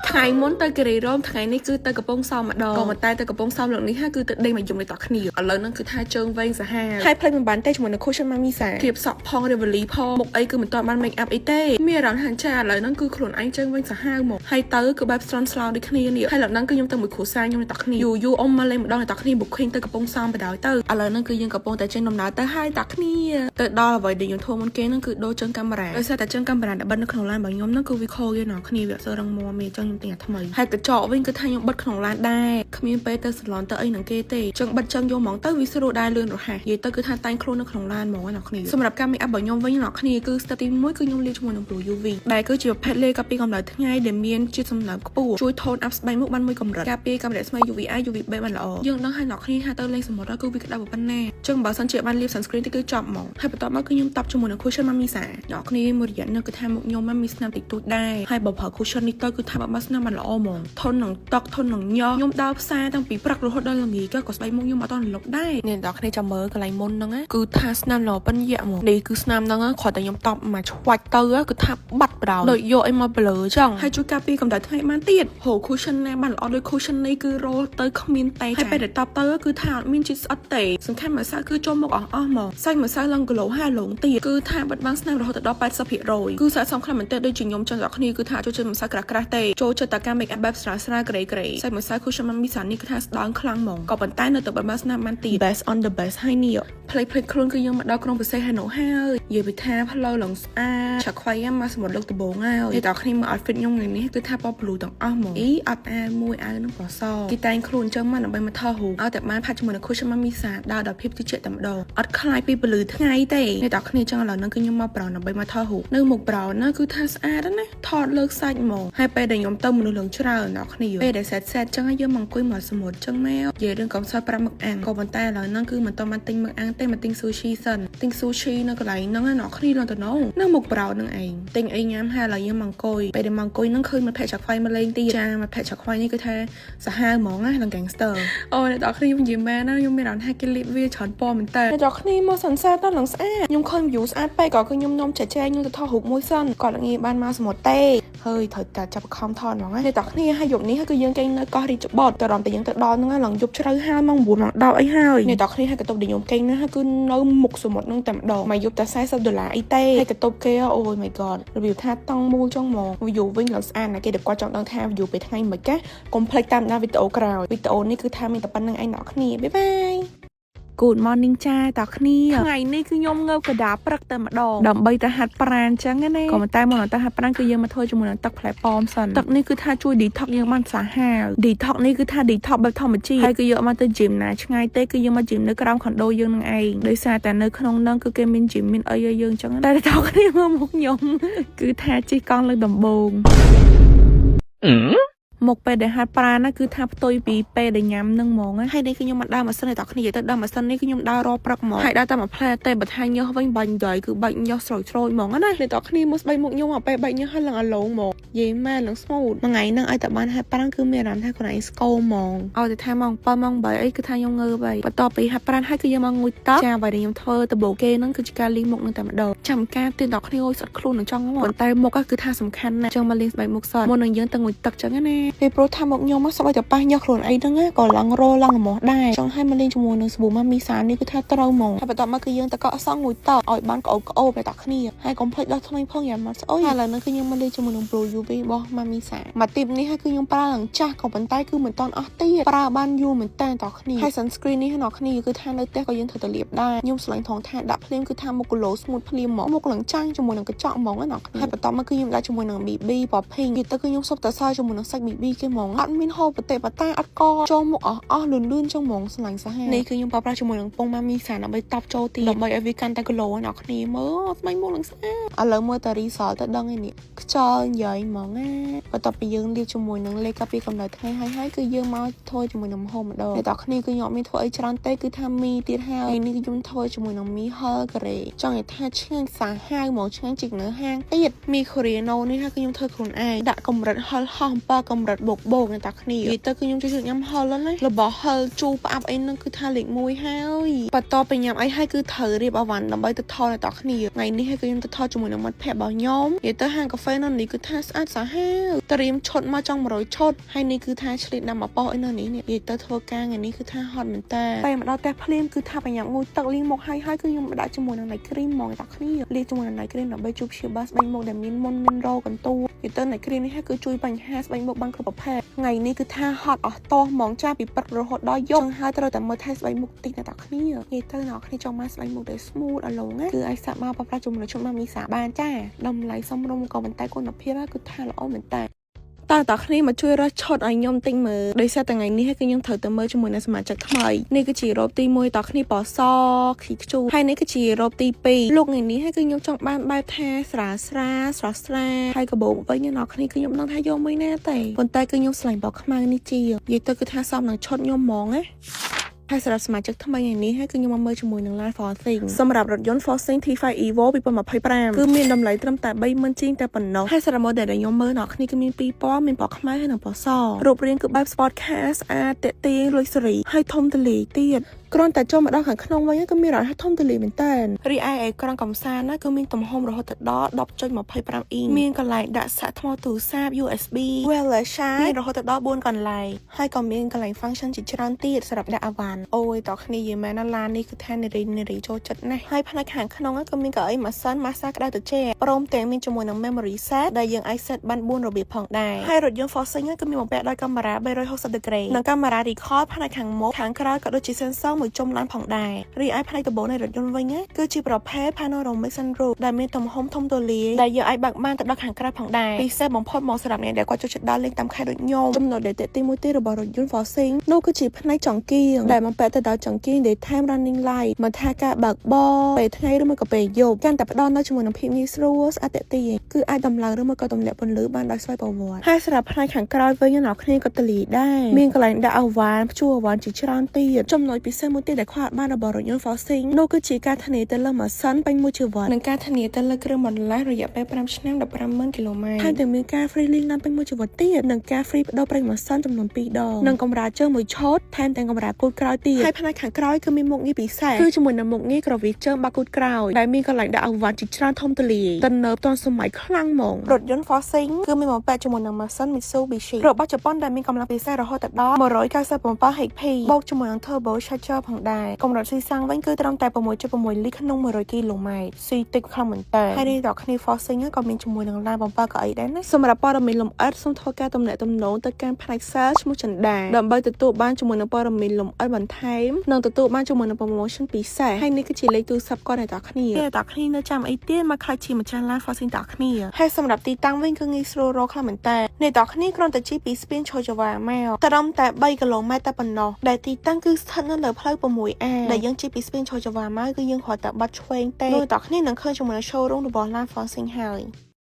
ថ្ងៃមុនទៅគិរីរម្យថ្ងៃនេះគឺទៅកំពង់សោមម្ដងក៏ប៉ុន្តែទៅកំពង់សោមលើកនេះគឺទៅដេញមកយំនេះតគ្នាឥឡូវហ្នឹងគឺថាជើងវែងសាហាវហើយផ្លេចមិនបានទេជាមួយនឹង cushion Mamisa ធៀបសក់ផង Revely ផងមុខអីគឺមិនទាន់បាន make up អីទេមានអារម្មណ៍ថាចាឥឡូវហ្នឹងគឺខ្លួនឯងជើងវែងសាហាវមកហើយទៅគឺបែបស្រន់ស្លោដូចគ្នានេះហើយលើកហ្នឹងគឺខ្ញុំទៅមួយគ្រួសារខ្ញុំនេះតគ្នាយូរយូរអ៊ំមកលេងម្ដងនេះតគ្នា booking ទៅកំពង់សោមបណ្ដោយទៅឥឡូវហ្នឹងគឺយើងកំពុងតែចេញដំណើរទៅហើយតគ្នាទៅដល់អ្វីដែលខ្ញុំធ្វើមុនគេហ្នឹងគឺដូរជើងកាមេរ៉ាដោយសារតែជើងកាមេរ៉ាដែលបិទនៅក្នុងឡានរបស់ខ្ញុំហ្នឹងគឺវាខូចគេណោះគ្នាវាអត់សូវរឹងមាំទេអញ្ចឹងខ្ញុំទិញអាថ្មីហើយកញ្ចក់វិញគឺថាខ្ញុំបិទក្នុងឡានដែរគ្មានពេលទៅសាឡនទៅអីនឹងគេទេអញ្ចឹងបិទចឹងយកហ្មងទៅវាស្រួលដែរលឿនរហ័សនិយាយទៅគឺថាតែងខ្លួននៅក្នុងឡានហ្មងណាគ្នាសម្រាប់ការ make up របស់ខ្ញុំវិញអ្នកគ្នាគឺ step ទី1គឺខ្ញុំលាបជាមួយនឹង Blue UV ដែលគឺជាប្រភេទលេកាពីកម្ដៅថ្ងៃដែលមានជាតិសំណើមខ្ពស់ជួយ tone up ស្បែកមុខបានមួយកម្រិតការពារកាំរស្មី UVA UVB បានល្អយើងដឹងហើយអ្នកគ្នាថាទៅលេងសមុទ្រគឺវាក្តៅប៉ុណ្ណាអញ្ចឹងបើសិនជាបានលាប sunscreen ទៅគឺចប់ហ្មងហើយបន្ទាប់មកគឺខ្ញុំតបជាមួយនឹង cushion Mamisa អ្នកគ្នាមួយរយៈនេះគឺថាមុខខ្ញុំមានស្នាមតិចតួចដែរហើយបើប្រើ cushion នេះទៅគឺថាបើស្នាមបានល្អហ្មងធន់នឹងទឹកធន់នឹងញើសខ្ញុំដើរផ្សារតាំងពីព្រឹករហូតដល់ល្ងាចក៏ស្បែកមុខខ្ញុំអត់តលុកដែរនេះអ្នកគ្នាចាំមើលកន្លែងមុនហ្នឹងគឺថាស្នាមល្អប៉ុនយៈហ្មងនេះគឺស្នាមហ្នឹងគ្រាន់តែខ្ញុំតបមកឆ្វាច់ទៅគឺថាបាត់បដដូចយកអីមកប្លើចឹងហើយជួយការពារកម្ដៅថ្ងៃបានទៀតហូ cushion ណាបានល្អដូច cushion នេះគឺរលទៅគ្មានទេហើយពេលដែលតបទៅគឺថាអត់មានជាតិស្អិតទេសំខាន់ម្សៅគឺចូលមកអស់អស់ហ្មងសាច់ម្សៅឡើងគីឡូ5ឡងទៀតគឺថាបិទបាំងស្នាមរហូតដល់80%គឺស័ក្តិសមខ្លាំងមែនទែនដូចជាខ្ញុំចឹងដល់គ្នាគឺថាចូលចិត្តម្សៅក្រាស់ក្រាស់ទេចូលចិត្តតែការ make up បែបស្រាលស្រាលក្រេក្រេសាច់ម្សៅ cushion Mamisa នេះគឺថាស្ដើងខ្លាំងហ្មងក៏ប៉ុន្តែនៅតែបិទបាំងស្នាមបានទៀត best on the best ហើយនេះផ្លេចផ្លេចខ្លួនគឺយើងមកដល់ក្រុងពិសេសហេណូហើយនិយាយពីថាផ្លូវឡើងស្អាតឆាខ្វៃមកសមុទ្រលើកដំបូងហើយនិយាយតគ្នាមក outfit ខ្ញុំថ្ងៃនេះគឺថាពណ៌ blue ទាំងអស់ហ្មងអីអត់អាវមួយអាវនឹងពណ៌សគេតែងខ្លួនចឹងមកដើម្បីមកថតរូបឲ្យតែបានផាត់ជាមួយនឹង cushion Mamisa ដើរដល់ភាពជឿជាក់តែម្ដងអត់ខ្លាចពីពលឺថ្ងៃទេនេះតគ្នាចឹងឥឡូវហ្នឹងគឺខ្ញុំមកប្រោនដើម្បីមកថតរូបនៅមុខប្រោនណាគឺថាស្អាតណាថតលើកសាច់ហ្មងហើយពេលដែលខ្ញុំទៅមនុស្សឡើងច្រើនអ្នកគ្នាពេលដែល set set ចឹងយើងមកអង្គុយមកសមុទ្រចឹងមកនិយាយរឿងកំសត់ប្រាប់មឹកអាំងក៏ប៉ុន្តែឥឡូវហ្នឹងគឺមិនតបានទិញមឹកអាំងទេមកទិញ sushi សិនទិញ sushi នៅកន្លែងហ្នឹងអ្នកគ្នាឡើងទៅនោះនៅមុខប្រោនហ្នឹងឯងទិញអីញ៉ាំហើយឥឡូវយើងមកអង្គុយពេលដែលមកអង្គុយហ្នឹងឃើញមិត្តភក្តិចាក់ខ្វៃមកលេងទៀតចាមិត្តភក្តិចាក់ខ្វៃនេះគឺថាសាហាវហ្មងណាឡើង gangster អូអ្នកនរគ្នាខ្ញុំនិយាយមែនណាខ្ញុំមានអារម្មណ៍ថាគេលាបវាច្រើនពណ៌មែនតើអ្នកនរគ្នាមក sunset ដល់ឡើងស្អាតខ្ញុំឃើញ view ស្អាតពេកក៏គឺខ្ញុំនាំចែកចែងខ្ញុំទៅថតរូបមួយសិនគាត់ងាយបានមកសមុទ្រទេហើយត្រូវតែចាប់ខំថតហ្មងណាអ្នកនរគ្នាហើយយប់នេះគឺយើងគេងនៅកោះរាជបុត្រតែរំតែយើងទៅដល់ហ្នឹងឡើងយប់ជ្រៅហើយម៉ោង9ម៉ោង10អីហើយអ្នកនរគ្នាហើយកន្ទប់ដែលខ្ញុំគេងហ្នឹងគឺនៅមុខសមុទ្រហ្នឹងតែម្ដងមកយប់តែ40ដុល្លារអីទេហើយកន្ទប់គេអូ my god របៀបថាតង់មូលចុងហ្មង view វិញឡើងស្អាតណាស់គេតែគាត់ចង់ដឹងថា view ពេលថ្ងៃមិនកាកុំភ្លេចតាមដានវីដេអូក្រោយវីដេអូនេះគឺថាមានតែប៉ុណ្្នឹងឯងអ្នកគ្នាbye bye Good morning ចាតគ្នាថ្ងៃនេះគឺខ្ញុំងើបកដាព្រឹកតែម្ដងដើម្បីទៅហាត់ប្រាណចឹងណាក៏ប៉ុន្តែមុននឹងទៅហាត់ប្រាណគឺយើងមកធ្វើជាមួយនឹងទឹកផ្លែប៉ោមសិនទឹកនេះគឺថាជួយ detox យើងបានសាហាវ detox នេះគឺថា detox បែបធម្មជាតិហើយគឺយកមកទៅ gym ណាឆ្ងាយទេគឺយើងមក gym នៅក្រោមខុនដូយើងនឹងឯងដោយសារតែនៅក្នុងហ្នឹងគឺគេមាន gym មានអីឲ្យយើងចឹងតែតគ្នាមកមុខខ្ញុំគឺថាជិះកង់លើកដំបូង មកពេលដែលហាត់ប្រាណណាគឺថាផ្ទុយពីពេលដែលញ៉ាំនឹងហ្មងហើយនេះគឺខ្ញុំមកដើរម៉ាស៊ីនឲ្យតគ្នានិយាយទៅដើរម៉ាស៊ីននេះគឺខ្ញុំដើររាល់ព្រឹកហ្មងហើយដើរតែមួយផ្លែទេបើថាញើសវិញបាញ់និយាយគឺបាច់ញើសស្រួយស្រួយហ្មងណានេះតគ្នាមកស្បែកមុខខ្ញុំមកពេលបែកញើសហើយឡើងអាឡងហ្មងនិយាយមែនឡើង smooth មួយថ្ងៃហ្នឹងឲ្យតែបានហាត់ប្រាណគឺមានអារម្មណ៍ថាខ្លួនឯងស្គមហ្មងឲ្យតែថាម៉ោង7ម៉ោង8អីគឺថាខ្ញុំងើបហើយបន្ទាប់ពីហាត់ប្រាណហើយគឺយើងមកងូតទឹកចាអ្វីដែលខ្ញុំធ្វើដំបូងគេហ្នឹងគឺជាការលាងមុខនឹងតែម្ដងចាំការទៀនដល់គ្នាអើយស្អិតខ្លួននឹងចង់ងាប់ប៉ុន្តែមុខគឺថាសំខាន់ណាស់ចង់មកលាងស្បែកមុខសតមុននឹងយើងទៅងូតទឹកចឹងណាពេលព្រោះថាមុខខ្ញុំមកសប្បាយតែប៉ះញើសខ្លួនឯងហ្នឹងក៏ឡើងរឡើងល្មោះដែរចង់ឲ្យមកលេងជាមួយនឹងសាប៊ូម៉ាមីសានេះគឺថាត្រូវហ្មងហើយបន្ទាប់មកគឺយើងទៅកក់សង់ងូតទឹកឲ្យបានក្អូបក្អូបតែតគ្នាហើយកុំភ្លេចដោះថ្មីផងយ៉ាងម៉េចស្អុយហើយឥឡូវហ្នឹងគឺខ្ញុំមកលេងជាមួយនឹង Pro UV របស់ម៉ាមីសាមកទីបនេះហើយគឺខ្ញុំប្រើឡើងចាស់ក៏ប៉ុន្តែគឺមិនតន់អស់ទៀតប្រើបានយូរមែនតើតគ្នាហើយ sunscreen នេះអ្នកគ្នាគឺថានៅផ្ទះក៏យើងត្រូវតែលាបដែរខ្ញុំស្រឡាញ់ថងថាដាក់ភ្លាមគឺថាមុខ glow smooth ភ្លាមហ្មងមុខឡើងចាញ់ជាមួយនឹងកញ្ចក់ហ្មងណាអ្នកគ្នាហើយបន្ទាប់មកគឺខ្ញុំដាក់ជាមួយនឹង BB ពណ៌ pink និយាយទៅគឺខ្ញុំសុបតែសើជាមួយនឹងសាច់ BB គេហ្មងអត់មានហូបប្រតិបតាអត់កចូលមុខអស់អស់លឿនលឿនចឹងហ្មងស្រឡាញ់សាហាវនេះគឺខ្ញុំប្រើប្រាស់ជាមួយនឹងពងម៉ាមីសាដើម្បីតបចូលទីដើម្បីឲ្យវាកាន់តែ glow អ្នកគ្នាមើលស្បែកមុខនឹងស្អាតឥឡូវមើលតែ result ទៅដឹងឯនេះខ្យល់និយាយហ្មងណាបន្ទាប់ពីយើងលាបជាមួយនឹងលេកាពីកម្ដៅថ្ងៃហើយហើយគឺយើងមកធ្វើជាមួយនឹងម្ហូបម្ដងអ្នកទាំងគ្នាគឺខ្ញុំអត់មានធ្វើអីច្រើនទេគឺថាមីទៀតហើយនេះគឺខ្ញុំធ្វើជាមួយនឹងមីហឹរកូរ៉េចង់និយាយថាឆ្ងាញ់សាហាវហ្មងឆ្ងាញ់ជាងនៅហាងទៀតមីកូរ៉េណូនេះគឺខ្ញុំធ្វើខ្លួនឯងដាក់កម្រិតហឹរហោះ7កម្រិត កម្រិតបូកបូកអ្នកតាគ្នានិយាយទៅគឺខ្ញុំចូលចិត្តញ៉ាំហឹរណារបស់ហឹរជូរផ្អាប់អីហ្នឹងគឺថាលេខ1ហើយបន្ទាប់ពីញ៉ាំអីហើយគឺត្រូវរៀបអវ៉ាន់ដើម្បីទៅថតអ្នកតាគ្នាថ្ងៃនេះហើយគឺខ្ញុំទៅថតជាមួយនឹងមិត្តភ័ក្តិរបស់ខ្ញុំនិយាយទៅហាងកាហ្វេនៅនេះគឺថាស្អាតសាហាវត្រៀមឈុតមកចង់100ឈុតហើយនេះគឺថាឆ្លៀតដាំមកប៉ោះអីនៅនេះនិយាយទៅធ្វើការថ្ងៃនេះគឺថាហត់មែនតើតែមកដល់ផ្ទះភ្លាមគឺថាបញ្ញាប់ងូតទឹកលាងមុខហើយហើយគឺខ្ញុំដាក់ជាមួយនឹង night cream ហ្មងអ្នកតាគ្នាលាបជាមួយនឹង night cream ដើម្បីជួយព្យាបាលស្បែកមុខដែលមានមុនមានរោកន្ទួលនិយាយទៅ night cream នេះគឺជួយបញ្ហាស្បែកមុខបានគ្រប់ប្រភេទថ្ងៃនេះគឺថាហត់អស់តោះហ្មងចាពីព្រឹករហូតដល់យប់ហើយត្រូវតែមើលថែស្បែកមុខតិចអ្នកតាគ្នានិយាយទៅអ្នកគ្នាចង់មកស្បែកមុខដែល smooth អឡងគឺអាចសាកមកប្រើប្រាស់ជាមួយនឹងឈុតម៉ាមីសាបានចាតម្លៃសមរម្យក៏ប៉ុន្តែគុណភាពគឺថាល្អមែនតើតើតើគ្នាមកជួយរើសឈុតឲ្យខ្ញុំទិញមើលដោយសារតែថ្ងៃនេះគឺខ្ញុំត្រូវទៅមើលជាមួយនឹងសមាជិកថ្មីនេះគឺជារ៉ូបទី1តើគ្នាពណ៌សខីខ្ជូហើយនេះគឺជារ៉ូបទី2លោកថ្ងៃនេះគឺខ្ញុំចង់បានបែបថាស្រាលស្រាលស្រស់ស្រាយហើយកបោវិញអ្នកគ្នាគឺខ្ញុំដឹងថាយកមួយណាទេប៉ុន្តែគឺខ្ញុំស្រឡាញ់ពណ៌ខ្មៅនេះជានិយាយទៅគឺថាសមនឹងឈុតខ្ញុំហ្មងណាហើយសម្រាប់សមាជិកថ្មីថ្ងៃនេះហើយគឺខ្ញុំមកមើលជាមួយនឹង ឡាន Forthing សម្រាប់រថយន្ត Forthing T5 Evo 2025គឺមានតម្លៃត្រឹមតែ30000ជាងតែប៉ុណ្ណោះហើយសម្រាប់ model ដែលខ្ញុំមើលអ្នកគ្នាគឺមានពីរពណ៌មានពណ៌ខ្មៅហើយនិងពណ៌សរូបរាងគឺបែប sport car ស្អាតទាក់ទាញ luxury ហើយធំទូលាយទៀតគ្រាន់តែចូលមកដល់ខាងក្នុងវិញគឺមានរថធំទូលាយមែនតើរីឯអេក្រង់កំសាន្តណាគឺមានទំហំរហូតដល់10.25អ៊ីងមានកន្លែងដាក់សាកថ្មទូរស័ព្ទ USB wireless charge មានរហូតដល់4កន្លែងហើយក៏មានកន្លែង function ជាច្រើនទៀតសម្រាប់ដាក់អីវ៉ាន់អូយតោះគ្នាយីមែនណាឡាននេះគឺថានារីនារីចូលចិត្តណាស់ហើយផ្នែកខាងក្នុងក៏មានកៅអីម៉ាស៊ីនម៉ាសាក្តៅត្រជាក់ព្រមទាំងមានជាមួយនឹង memory set ដែលយើងអាច set បាន4របៀបផងដែរហើយរថយន្ត Forthing ក៏មានបំពាក់ដោយកាមេរ៉ា360 degree និងកាមេរ៉ា record ផ្នែកខាងមុខខាងក្រោយក៏ដូចជា sensor មួយជុំឡានផងដែររីឯផ្នែកដំបូលនៃរថយន្តវិញគឺជាប្រភេទ panoramic sunroof ដែលមានទំហំធំទូលាយដែលយើងអាចបើកបានទៅដល់ខាងក្រៅផងដែរពិសេសបំផុតមកសម្រាប់អ្នកដែលគាត់ចូលចិត្តដើរលេងតាមខេត្តដូចខ្ញុំចំណុចដែលទាក់ទាញមួយទៀតរបស់រថយន្ត Forthing នោះគឺជាផ្នែកចង្គៀងដែលបំពាក់ទៅដោយចង្គៀង daytime running light មិនថាការបើកបរពេលថ្ងៃឬមួយក៏ពេលយប់កាន់តែផ្ដល់នូវជាមួយនឹងភាពងាយស្រួលស្អាតទាក់ទាញគឺអាចដំឡើងឬមួយក៏ទម្លាក់ពន្លឺបានដោយស្វ័យប្រវត្តិហើយសម្រាប់ផ្នែកខាងក្រោយវិញអ្នកគ្នាក៏ទលាយដែរមានកន្លែងដាក់អវ៉ានព្យួរអវ៉ានជាច្រើនទៀតចំណុចពិសេសមួយទៀតដែលខ្វះបានរបស់រថយន្ត Forthing នោះគឺជាការធានាទៅលើម៉ាស៊ីនពេញមួយជីវិតនិងការធានាទៅលើគ្រឿងបន្លាស់រយៈពេល5ឆ្នាំ150,000គីឡូម៉ែត្រហើយទាំងមានការ free លាងឡានពេញមួយជីវិតទៀតនិងការ free ប្ដូរប្រេងម៉ាស៊ីនចំនួន2ដងនិងកម្រាលជើងមួយឈុតថែមទាំងកម្រាលគូតក្រោយទៀតហើយផ្នែកខាងក្រោយគឺមានមុខងារពិសេសគឺជាមួយនឹងមុខងារក្រវីជើងបាក់គូតក្រោយដែលមានកន្លែងដាក់អវ៉ាន់ជាច្រើនធំទូលាយទំនើបទាន់សម័យខ្លាំងហ្មងរថយន្ត Forthing គឺមានបំពាក់ជាមួយនឹងម៉ាស៊ីន Mitsubishi របស់ជប៉ុនដែលមានកម្លាំងពិសេសរហូតដល់197 HP បូកជាមួយនឹង Turbo Charger ផងដែរកម្រិតស៊ីសាំងវិញគឺត្រឹមតែ6.6លីត្រក្នុង100គីឡូម៉ែត្រស៊ីតិចខ្លាំងមែនតើហើយនេះដល់គ្នា Forthing ក៏មានជាមួយនឹងឡានបំពើកៅអីដែរណាសម្រាប់ព័ត៌មានលម្អិតសូមធ្វើការទំនាក់ទំនងទៅកាន់ផ្នែក sales ឈ្មោះចិន្តាដើម្បីទទួលបានជាមួយនឹងព័ត៌មានលម្អិតបន្ថែមនិងទទួលបានជាមួយនឹង promotion ពិសេសហើយនេះគឺជាលេខទូរស័ព្ទគាត់អ្នកទាំងគ្នាអ្នកទាំងគ្នានៅចាំអីទៀតមកក្លាយជាម្ចាស់ឡាន Forthing ទាំងគ្នាហើយសម្រាប់ទីតាំងវិញគឺងាយស្រួលរកខ្លាំងមែនតើអ្នកទាំងគ្នាគ្រាន់តែជិះពីស្ពានឆូចវ៉ាមកត្រឹមតែ3គីឡូម៉ែត្រតែប៉ុណ្ណោះដែលទីតាំងគឺស្ថិតនៅលើផ្លូវ 6A ដែលយើងជិះពីស្ពានឆូចវ៉ាមកគឺយើងគ្រាន់តែបាត់ឆ្វេងទេអ្នកទាំងគ្នានឹងឃើញជាមួយនឹង showroom របស់ឡាន Forthing ហើយ។